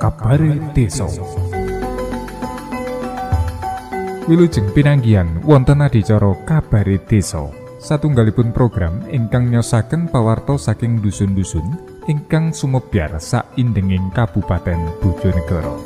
Kabare Desa. Wilujeng pinanggihan wonten adicara Kabare Desa. Satunggalipun program ingkang nyosaken pawarta saking dusun-dusun ingkang sumebyar saindenging Kabupaten Bojonegoro.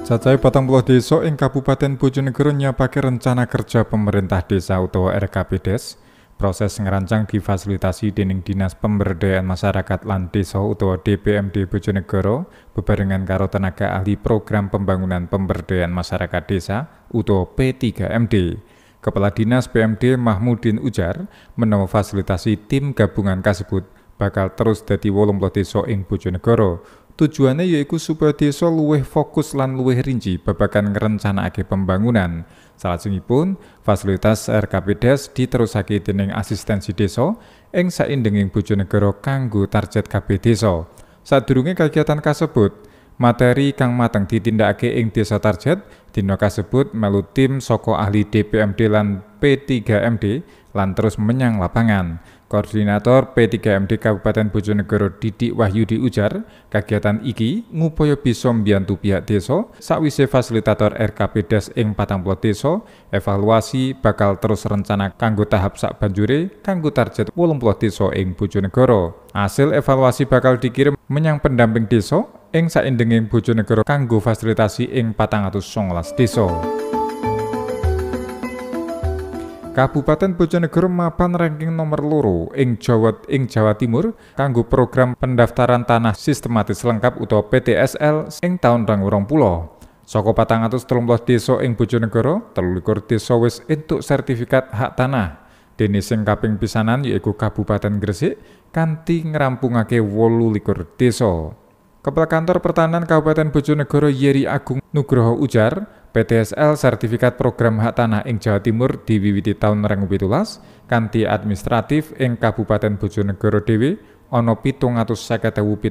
Cacahe 40 desa ing Kabupaten Bojonegoro nyiapake rencana kerja pemerintah desa utawa RKPDes. Proses ngrancang difasilitasi dening Dinas Pemberdayaan Masyarakat lan Desa utawa DPMD Bojonegoro bebarengan karo tenaga ahli Program Pembangunan Pemberdayaan Masyarakat Desa utawa P3MD. Kepala Dinas PMD Mahmudin ujar menawa fasilitasi tim gabungan kasebut bakal terus dadi 80 desa ing Bojonegoro. Tujuane yaiku supaya desa luwih fokus lan luwih rinci babagan ngrencanakake pembangunan. Salajengipun, fasilitas RKPDes diterusake dening asistensi desa ing saindenging Bojonegoro kanggo target kabeh desa. Sadurunge kegiatan kasebut, materi kang mateng ditindakake ing desa target, dina kasebut melu tim saka ahli DPMD lan P3MD lan terus menyang lapangan. Koordinator P3MD Kabupaten Bojonegoro Didik Wahyudi ujar, kegiatan iki ngupaya bisa mbiyantu pihak desa sakwise fasilitator RKPDes ing 40 desa, evaluasi bakal terus rencana kanggo tahap sakbanjure kanggo target 80 desa ing Bojonegoro. Hasil evaluasi bakal dikirim menyang pendamping desa ing saindenging Bojonegoro kanggo fasilitasi ing 419 desa. Kabupaten Bojonegoro mapan ranking nomor 2 ing Jawa Timur kanggo program pendaftaran tanah sistematis lengkap utawa PTSL ing taun 2020. Saka 430 desa ing Bojonegoro, 23 desa wis entuk sertifikat hak tanah. Dene sing kaping pisanan yaiku Kabupaten Gresik kanthi ngrampungake 28 desa. Kepala Kantor Pertanahan Kabupaten Bojonegoro Yeri Agung Nugroho ujar, PTSL sertifikat program hak tanah ing Jawa Timur diwiwiti taun 2017 kanthi administratif ing Kabupaten Bojonegoro dhewe ana 750.770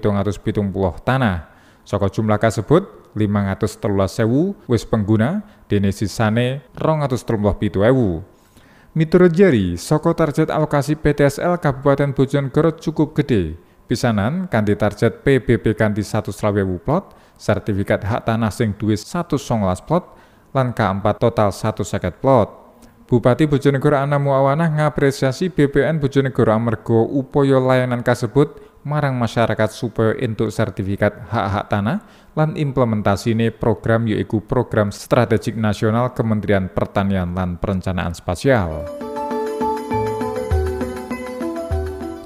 tanah. Saka jumlah kasebut 513.000 wis pengguna, dene sisane 237.000. Miturut Yeri, saka target alokasi PTSL Kabupaten Bojonegoro cukup gede. Pisanan kanthi target PBB kanthi 120.000 plot, sertifikat hak tanah sing duwe 119 plot, lan keempat total 150 plot. Bupati Bojonegoro Anna Muawanah ngapresiasi BPN Bojonegoro amarga upaya layanan kasebut marang masyarakat supaya entuk sertifikat hak-hak tanah lan implementasine program yaiku Program Strategik Nasional Kementerian Pertanian lan Perencanaan Spasial.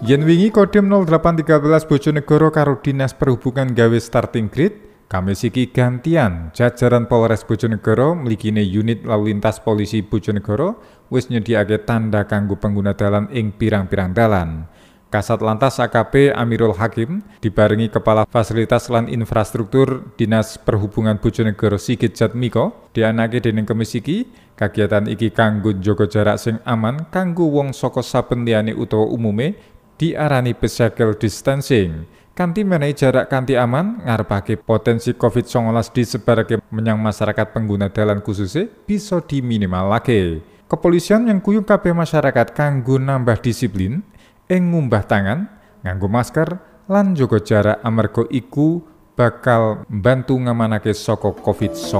Yen wingi Kodim 0813 Bojonegoro karo Dinas Perhubungan gawe starting grid, Kamis iki gantian jajaran Polres Bojonegoro mligine unit lalu lintas polisi Bojonegoro wis nyediakake tanda kanggo pengguna dalan ing pirang-pirang dalan. Kasat Lantas AKP Amirul Hakim dibarengi Kepala Fasilitas lan Infrastruktur Dinas Perhubungan Bojonegoro Sigit Jatmiko dianake dening Kemis iki, kagiatan iki kanggo njaga jarak sing aman kanggo wong saka saben liyane utawa umume diarani physical distancing. Kanthi menehi jarak kanthi aman ngarepake potensi COVID-19 disebarake menyang masyarakat pengguna dalan khususnya bisa diminimalake. Kepolisian yang kuyung kabeh masyarakat kanggo nambah disiplin ing ngumbah tangan, nganggo masker, lan jaga jarak amarga iku bakal mbantu ngamanake saka COVID-19.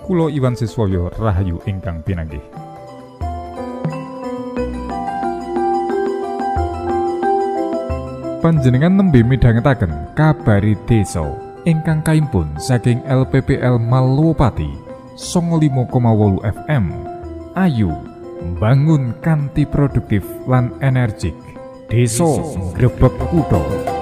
Kulo Iwan Siswoyo rahayu ingkang pinanggih. Panjenengan nembe midhangetaken Kabare Desa ingkang kaimpun saking LPPL Malowopati 95,8 FM. Ayu mbangun kanthi produktif lan energik. Desa grebeg kutha.